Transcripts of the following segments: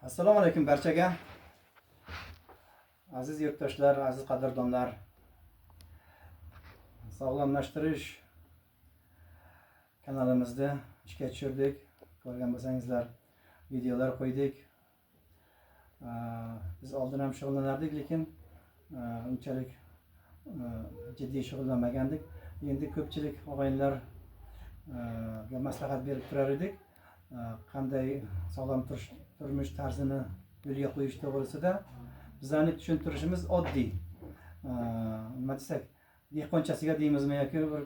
Assalomu alaykum barchaga. Aziz yurtdoshlar, aziz qadrdonlar. Sog'lomlashtirish kanalimizda ishga tushirdik. Ko'rgan bo'lsangizlar, videolar qo'ydik. Biz oldin ham shug'ullanardik, lekin unchalik jiddiy shug'ullanmagandik. Endi ko'pchilik og'aynilarga maslahat berib turar edik. Qanday sog'lom turmush tarzini yo'lga qo'yish to'g'risida bizlarni tushuntirishimiz oddiy. Nima desak, dehqonchasiga deymizmi yoki bir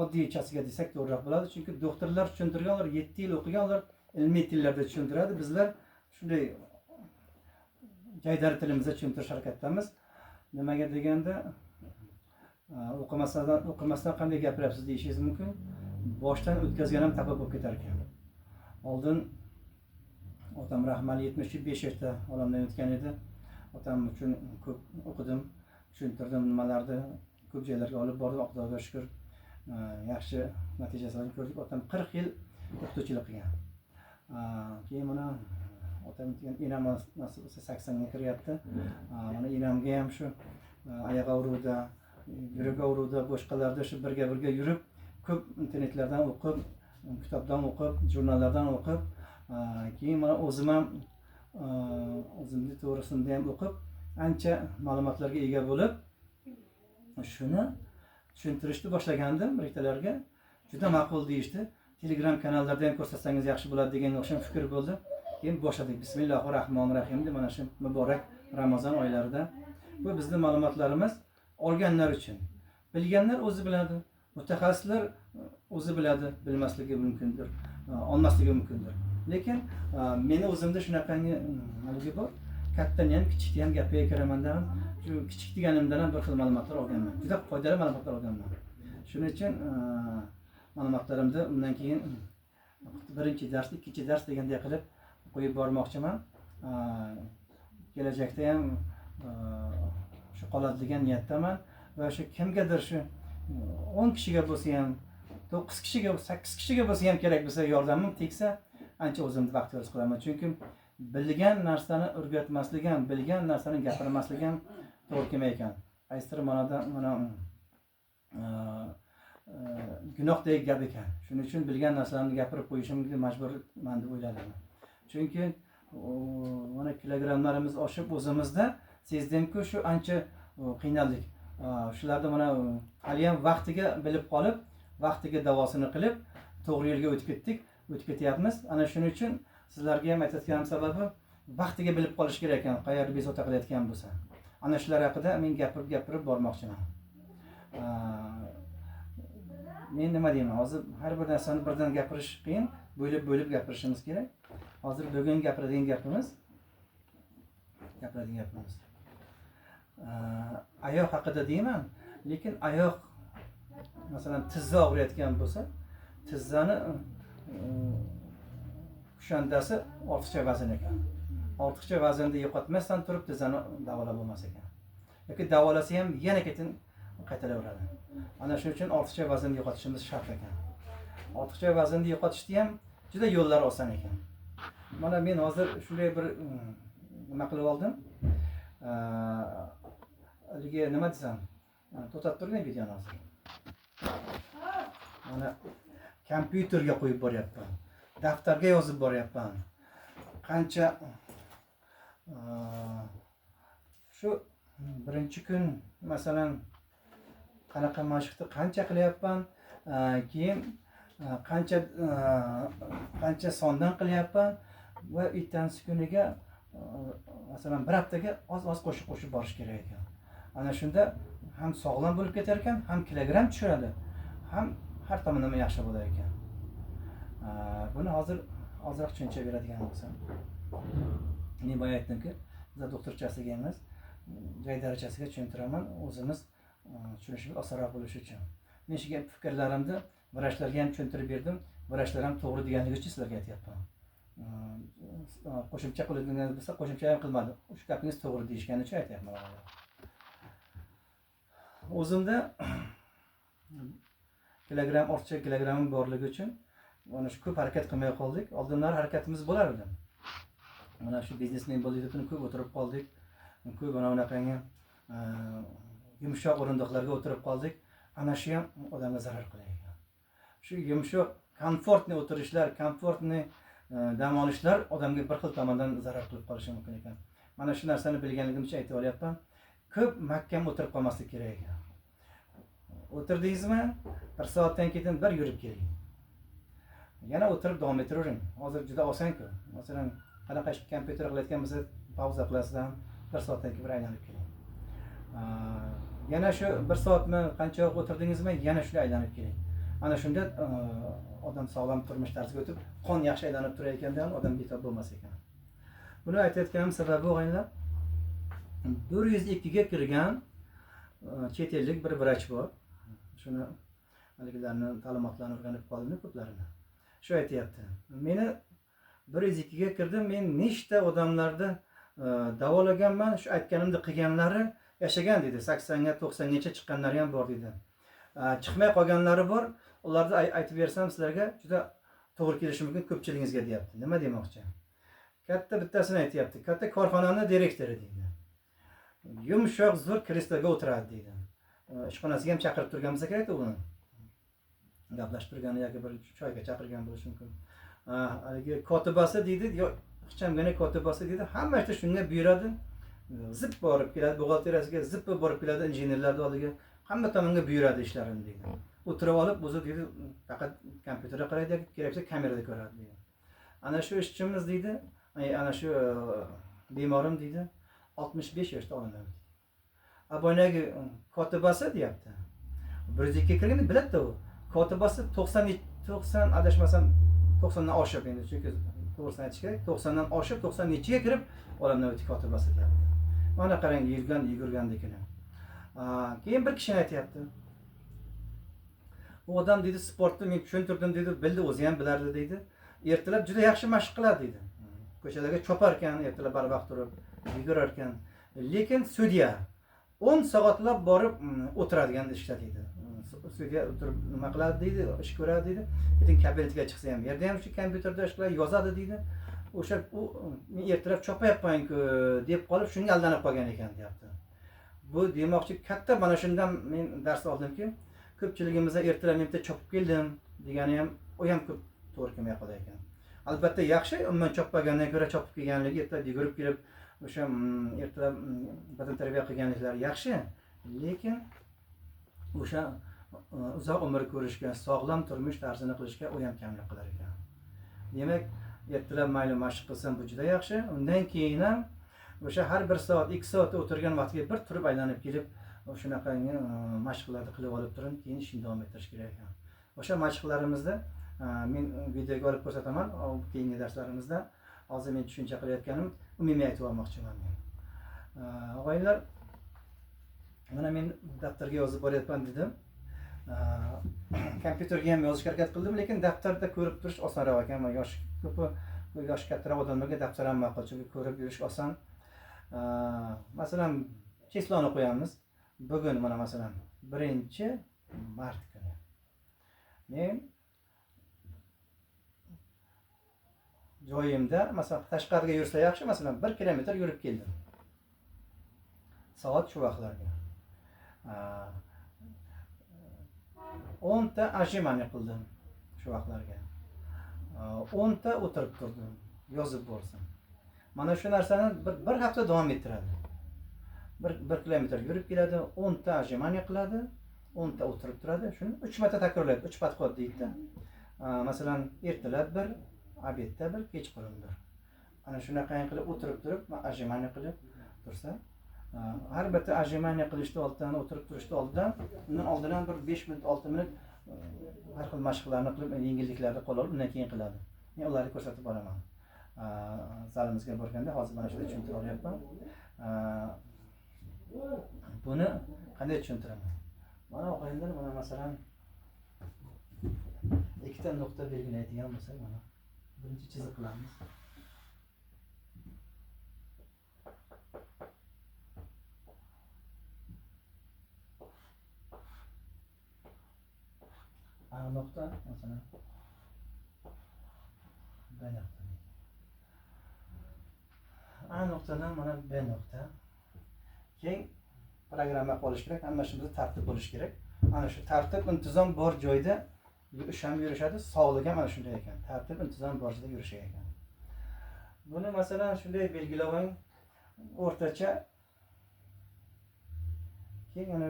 oddiychasiga desak to'g'riroq bo'ladi. Chunki doktorlar tushuntirgan, ular 7 yil o'qigan, ular ilmiy tillarda tushuntiradi. Bizlar shunday jaydari tilimizda tushuntirish harakatdamiz. Nimaga deganda, o'qimasdan qanday gapiryapsiz deyishingiz mumkin. Boshdan o'tkazgan ham tabib bo'lib ketar ekan. Oldin otam rahmatli 75 yoshda olamdan o'tgan edi. Otam uchun ko'p o'qidim, tushuntirdim nimalarni, ko'p joylarga olib bordim. Xudoga shukur, yaxshi natijasini ko'rdik. Otam 40 yil o'qituvchilik qilgan. Keyin mana otam degan enam nasib bo'lsa 80 ga kiryapti. Mana enamga ham shu oyoq og'ruvida, yurak og'ruvida, boshqalarda shu birga-birga yurib, ko'p internetlardan o'qib, kitobdan o'qib, jurnallardan o'qib, keyin mana o'zim ham o'zimni to'g'risimda ham o'qib, ancha ma'lumotlarga ega bo'lib, shuni tushuntirishni boshlagandim biriktalarga. Juda ma'qul deyishdi. Telegram kanallarda ham ko'rsatsangiz yaxshi bo'ladi degan o'xsham fikr bo'ldi. Keyin boshladik. Bismillahir rohmanir rohim deb mana shu muborak Ramazon oylarida bu bizning ma'lumotlarimiz olganlar uchun. Bilganlar o'zi biladi, mutaxassislar o'zi biladi, bilmasligi mumkindir, olmasligi mumkindir. Lekin meni o'zimda shunaqangi haligi bor. Kattani ham, kichikni ham gapiga kiraman degan. Shu kichik deganimdan ham bir xil ma'lumotlar olganman. Juda foydali ma'lumotlar olganman. Shuning uchun ma'lumotlarimni undan keyin birinchi dars, ikkinchi dars deganday qilib qo'yib bormoqchiman. Kelajakda ham shu qoladi degan niyatdaman va shu kimgadir shu 10 kishiga bo'lsa ham, 9 kishiga, 8 kishiga bo'lsa ham kerak bo'lsa, yordamim tegsa, ancha o'zimni baxtiyor his qilaman. Chunki bilgan narsani o'rgatmaslik ham, bilgan narsani gapirmaslik ham to'g'ri kelmay ekan. Qaysidir ma'noda mana gunohdek gap ekan. Shuning uchun bilgan narsalarni gapirib qo'yishimga majburman deb o'yladim. Chunki mana kilogrammlarimiz oshib o'zimizda sezdimku, shu ancha qiynaldik. Shularni mana hali ham vaqtiga bilib qolib, vaqtiga davosini qilib, to'g'ri yo'lga o'tib ketdik, o'tib ketyapmiz. Ana shuning uchun sizlarga ham aytayotganim sababi vaqtiga bilib qolish kerak ekan, qayerda bezovta qilayotgan bo'lsa. Ana shular haqida men gapirib-gapirib bormoqchiman. Men nima deyman, hozir har bir narsani birdan gapirish qiyin, bo'lib-bo'lib gapirishimiz kerak. Hozir bugun gapiradigan gapimiz. Oyoq haqida deyman, lekin oyoq masalan tizza og'riyotgan bo'lsa, tizzani kushandasi ortiqcha vazn ekan. Ortiqcha vaznni yo'qotmasdan turib tizzani davolab bo'lmas ekan. Yoki davolasa ham yana ketin qaytaraveradi. Ana shuning uchun ortiqcha vaznni yo'qotishimiz shart ekan. Ortiqcha vaznni yo'qotishda ham juda yo'llar oson ekan. Mana men hozir shunday bir nima qilib oldim. Haligi nima desam, to'xtatib turing videoni hozir. Mana kompyuterga qo'yib boryapman. Daftarga yozib boryapman. Qancha shu birinchi kun masalan qanaqa mashqni qancha qilyapman, keyin qancha sondan qilyapman va ertasi kuniga masalan bir haftaga oz-oz qo'shib-qo'shib borish kerak ekan. Ana shunda ham sog'lom bo'lib ketar ekan, ham kilogramm tushiradi, ham har tomonlama yaxshi bo'lar ekan. Buni hozir ozroq tushuncha beradigan bo'lsam. Men boya aytdimki, bizlar doktorchasiga emas, joy darajasiga tushuntiraman, o'zimiz tushunishimiz osonroq bo'lishi uchun. Men shu fikrlarimni vrachlarga ham tushuntirib berdim. Vrachlar ham to'g'ri deganligi uchun sizlarga aytyapman. Qo'shimcha qiladigan bo'lsa, qo'shimcha ham qilmadim. Shu gapingiz to'g'ri deyishgani uchun aytyapman. O'zimda kilogramm ortiqcha kilogrammim borligi uchun mana shu ko'p harakat qilmay qoldik. Oldinlari harakatimiz bo'lar edi. Mana shu biznesmen bo'ldik deb ko'p o'tirib qoldik. Ko'p mana bunaqangi yumshoq o'rindiqlarga o'tirib qoldik. Ana shu ham odamga zarar qilar ekan. Shu yumshoq, komfortli o'tirishlar, komfortli dam olishlar odamga bir xil tomondan zarar qilib qolishi mumkin ekan. Mana shu narsani bilganligim uchun aytib olyapman. Ko'p mahkam o'tirib qolmaslik kerak ekan. O'tirdingizmi, bir soatdan keyin bir yurib keling. Yana o'tirib davom ettiravering. Hozir juda oson-ku. Masalan, qanaqa kompyuter qilayotgan bo'lsa, pauza qilasizdan bir soatdan keyin bir aylanib keling. Yana shu bir soatmi qancha vaqt o'tirdingizmi, yana shunday aylanib keling. Ana shunda odam sog'lom turmush tarziga o'tib, qon yaxshi aylanib turar ekanda, odam betob bo'lmas ekan. Buni aytayotganim sababi og'aynilar, 102 ga kirgan chet ellik bir vrach bor. Shuni haligilarni ta'limotlarini o'rganib qoldim ko'plarini. Shu aytayapti. Meni 102 ga kirdim, men nechta odamlarni davolaganman, shu aytganimni qilganlari yashagan dedi. 80 ga 90 gacha chiqqanlari ham bor dedi. Chiqmay qolganlari bor. Ularni aytib bersam sizlarga juda to'g'ri kelishi mumkin ko'pchiligingizga deyapti. Nima demoqchi? Katta bittasini aytyapti. Katta korxonani direktori deydi. Yumshoq zo'r kresloga o'tiradi deydi. Ishxonasiga ham chaqirib turgan bo'lsa kerak uni. Gaplashib turgani yoki bir choyga chaqirgan bo'lishi mumkin. Haligi kotibasi deydi, ixchamgina kotibasi deydi, hamma ishda shunga buyuradi. Zip borib keladi, buxgalteriyasiga zip borib keladi, injenerlarning oldiga, hamma tomonga buyuradi ishlarini deydi. O'tirib olib o'zi deydi, faqat kompyuterda qaraydi yoki kerak bo'lsa kamerada ko'radi deydi. Ana shu ishchimiz deydi, ana shu bemorim deydi, 65 yoshda olinadi. Boyagi kotibasi deyapti. 102 ga kirganda biladi-da u. Kotibasi 90 adashmasam 90 dan oshib endi, chunki to'g'risini aytish kerak, 90 dan oshib 90 nechiga kirib olamdan o'tdi kotibasi deyapti. Mana qarang, yurgan yugurgandekini. Keyin bir kishini aytyapti. U odam deydi, sportni men tushuntirdim deydi, bildi, o'zi ham bilardi deydi. Ertalab juda yaxshi mashq qiladi deydi. Ko'chalarga chopar ekan, ertalab barvaqt turib yugurar ekan. Lekin sudya 10 soatlab borib o'tiradigan ishda deydi. Sudya o'tirib nima qiladi deydi, ish ko'radi deydi. Keyin kabinetga chiqsa ham, yerda ham shu kompyuterda ish qiladi, yozadi deydi. O'sha u men ertalab chopayapman-ku deb qolib shunga aldanib qolgan ekan deyapti. Bu demoqchi katta mana shundan men dars oldimki, ko'pchiligimizda ertalab men bitta chopib keldim degani ham u ham ko'p to'g'ri kelmay qolar ekan. Albatta yaxshi, umuman chopmagandan ko'ra chopib kelganligi, ertalab yugurib kelib o'sha ertalab badan tarbiya qilganliklari yaxshi, lekin o'sha uzoq umr ko'rishga, sog'lom turmush tarzini qilishga u ham kamlik qilar ekan. Demak, ertalab mayli mashq qilsam bu juda yaxshi. Undan keyin ham o'sha har 1 soat, 2 soat o'tirgan vaqtga bir turib aylanib kelib shunaqangi mashqlarni qilib olib turib, keyin ishni davom ettirish kerak ekan. O'sha mashqlarimizda men videoga olib ko'rsataman keyingi darslarimizda. Hozir men tushuncha qilayotganim umumiy aytib olmoqchiman men. Og'aynilar, mana men daftarga yozib boryapman dedim. Kompyuterga ham yozishga harakat qildim, lekin daftarda ko'rib turish osonroq ekan. Mana yosh ko'pi yosh kattaroq odamlarga daftar ham ma'qul, chunki ko'rib yurish oson. Masalan, chesloni qo'yamiz. Bugun mana masalan 1-mart kuni. Men joyimda, masalan, tashqariga yursa yaxshi, masalan, 1 kilometr yurib keldim. Soat shu vaqtlarga. 10 ta ajimani qildim shu vaqtlarga. 10 ta o'tirib turdim, yozib borsam. Mana shu narsani bir hafta davom ettiradi. 1 kilometr yurib keladi, 10 ta ajimani qiladi, 10 ta o'tirib turadi. Shuni 3 marta takrorlaydi, 3 podxod deydi-da. Masalan, ertalab bir, obedda bir, kechqurun bir. Ana shunaqa qilib o'tirib turib, ajimani qilib tursa, har bitta ajimani qilishni oldidan, o'tirib turishni oldidan, undan oldindan bir 5 minut, 6 minut har xil mashqlarni qilib, yengilliklarni qo'l olib, undan keyin qiladi. Men ularni ko'rsatib boraman. Zalimizga borganda hozir mana shuni tushuntira olyapman. Buni qanday tushuntiraman? Mana o'qinglar, mana masalan ikkita nuqta belgilaydigan bo'lsak, mana birinchi chiziq qilamiz. A nuqta, masalan B nuqta. nuqtadan mana B nuqta. Keyin programma qolish kerak, hamma ishimizda tartib bo'lishi kerak. Ana shu tartib, intizom bor joyda ish ham yurishadi, sog'lik ham ana shunday ekan. Tartib, intizom bor joyda yurishar ekan. Buni masalan shunday belgilab oling, o'rtacha keyin mana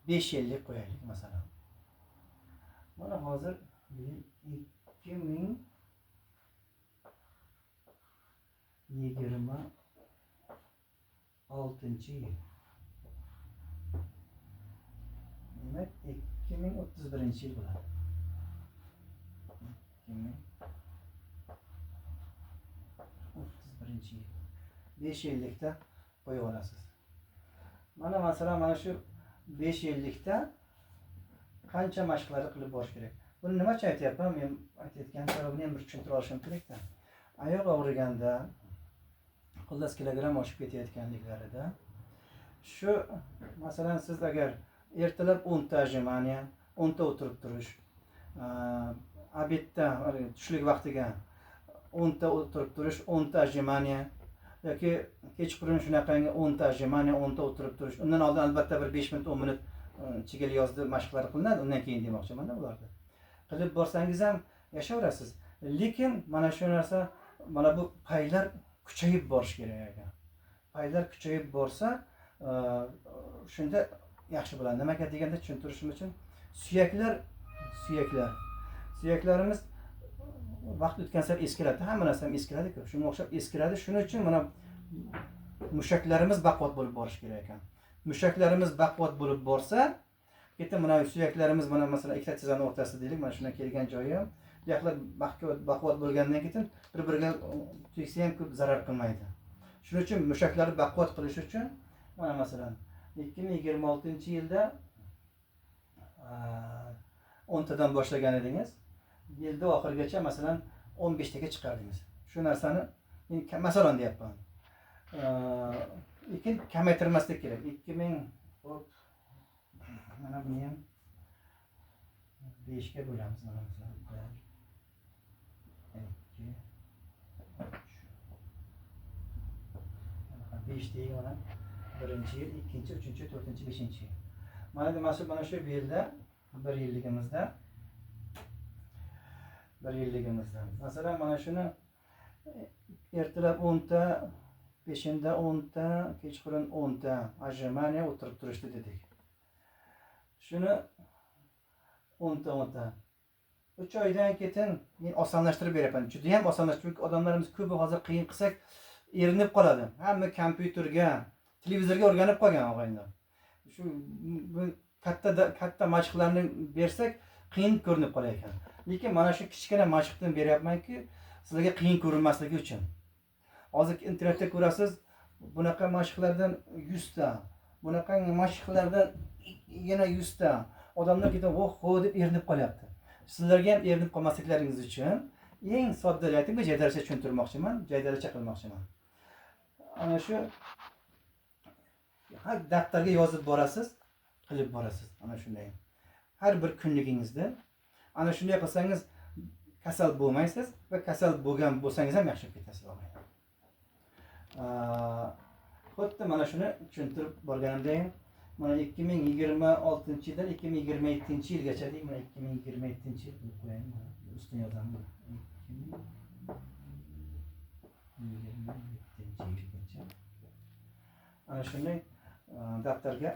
5 yillik qo'yaylik masalan. Mana hozir 2026-yil. Demak, 2031-yil bo'ladi. 2031-yil. 5 yillikda qo'yib olasiz. Mana masalan mana shu 5 yillikda qancha mashqlarni qilib borish kerak. Buni nima uchun aytyapman? Men aytayotgan sababini ham bir tushuntira olishim kerak-da. Oyoq og'riganda, xullas kilogramm oshib ketayotganliklarida shu masalan siz agar ertalab 10 ta отжимания, 10 ta o'tirib turish, obedda tushlik vaqtiga 10 ta o'tirib turish, 10 ta отжимания yoki kechqurun shunaqangi 10 ta отжимания, 10 ta o'tirib turish. Undan oldin albatta bir 5 minut, 10 minut chigil yozdi mashqlar qilinadi, undan keyin demoqchiman-da bularni. Qilib borsangiz ham yashayverasiz. Lekin mana shu narsa, mana bu paylar kuchayib borish kerak ekan. Paylar kuchayib borsa, shunda yaxshi bo'ladi. Nimaga deganda tushuntirishim uchun suyaklarimiz vaqt o'tgan sari eskiradi. Hamma narsa ham eskiradi-ku. Shunga o'xshab eskiradi. Shuning uchun mana mushaklarimiz baquvvat bo'lib borishi kerak ekan. Mushaklarimiz baquvvat bo'lib borsa, keyin mana suyaklarimiz mana masalan ikkita tizzani o'rtasida deylik, mana shundan kelgan joyi ham suyaklar baquvvat bo'lgandan keyin bir-biriga tegsa ham ko'p zarar qilmaydi. Shuning uchun mushaklarni baquvvat qilish uchun mana masalan 2026-yilda 10 tadan boshlagan edingiz. Yilda oxirigacha masalan 15 taga chiqardingiz. Shu narsani men masalan deyapman. Lekin kamaytirmaslik kerak. 2000 hop mana buni ham 5 ga bo'lamiz mana masalan 1 2 3 5 deylik mana 1-yil, 2-chi, 3-chi, 4-chi, 5-chi yil. Mana demak mana shu yilda 1 yilligimizda 1 yilligimizda masalan mana shuni ertalab 10 ta, peshinda 10 ta, kechqurun 10 ta отжимания o'tirib turishdi dedik. Shuni 10 ta 10 ta 3 oydan keyin men osonlashtirib beryapman. Juda ham osonlashtirib, chunki odamlarimiz ko'pi hozir qiyin qilsak erinib qoladi. Hamma kompyuterga, televizorga o'rganib qolgan og'aynilar. Shu katta mashqlarni bersak qiyin ko'rinib qolar ekan. Lekin mana shu kichkina mashqni beryapmanki, sizlarga qiyin ko'rinmasligi uchun. Hozir internetda ko'rasiz, bunaqa mashqlardan 100 ta, bunaqa mashqlardan yana 100 ta. Odamlar ketib, "Oh-ho" deb erinib qolyapti. Sizlarga ham erinib qolmasliklaringiz uchun eng sodda aytimga jaydaricha tushuntirmoqchiman, jaydaricha qilmoqchiman. Ana shu har daftarga yozib borasiz, qilib borasiz. Ana shunday. Har bir kunligingizda ana shunday qilsangiz kasal bo'lmaysiz va kasal bo'lgan bo'lsangiz ham yaxshi ketasiz. Xuddi mana shuni tushuntirib borganimda mana 2026-yildan 2027-yilgacha deylik, mana 2027-yil qilib qo'yaylik, mana ustini yozaman. 2027-yilgacha. Ana shunday daftarga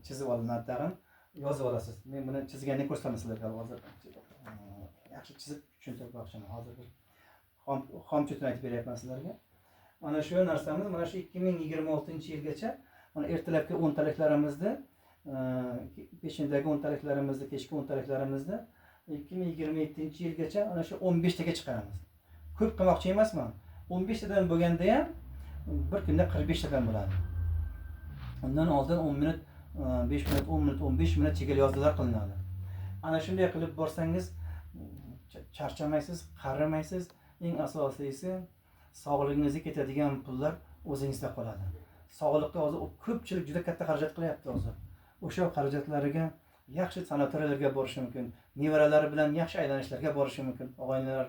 chizib olinadi, tag'in yozib olasiz. Men buni chizganini ko'rsataman sizlarga hozir. Yaxshi chizib tushuntirib boqchiman. Hozir bir xom chutini aytib beryapman sizlarga. Mana shu narsamiz mana shu 2026-yilgacha mana ertalabki 10 taliklarimizni, peshendagi 10 taliklarimizni, kechki 10 taliklarimizni 2027-yilgacha ana shu 15 taga chiqaramiz. Ko'p qilmoqchi emasman. 15 tadan bo'lganda ham bir kunda 45 tadan bo'ladi. Undan oldin 10 minut, 5 minut, 10 minut, 15 minut chegil yozdilar qilinadi. Ana shunday qilib borsangiz charchamaysiz, qarimaysiz. Eng asosiysi sog'lig'ingizga ketadigan pullar o'zingizda qoladi. Sog'liqda hozir ko'pchilik juda katta xarajat qilyapti hozir. O'sha xarajatlariga yaxshi sanatoriyalarga borishi mumkin, nevaralari bilan yaxshi aylanishlarga borishi mumkin. Og'aynilar,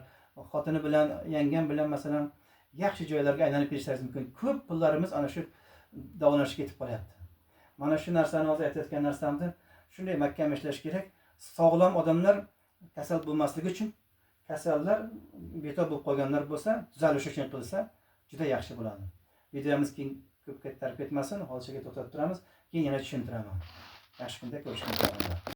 xotini bilan, yangam bilan masalan Yaxshi joylarga aylanib ketishlaringiz mumkin. Ko'p pullarimiz ana shu davolanishga ketib qolyapti. Mana shu narsani, hozir aytayotgan narsamni shunday mahkam ishlash kerak. Sog'lom odamlar kasal bo'lmasligi uchun, kasallar, betob bo'lib qolganlar bo'lsa, tuzalishi uchun qilsa juda yaxshi bo'ladi. Videomiz keyin ko'pga tark etmasin, hozircha to'xtatib turamiz, keyin yana tushuntiraman. Yaxshi kunda ko'rishguncha.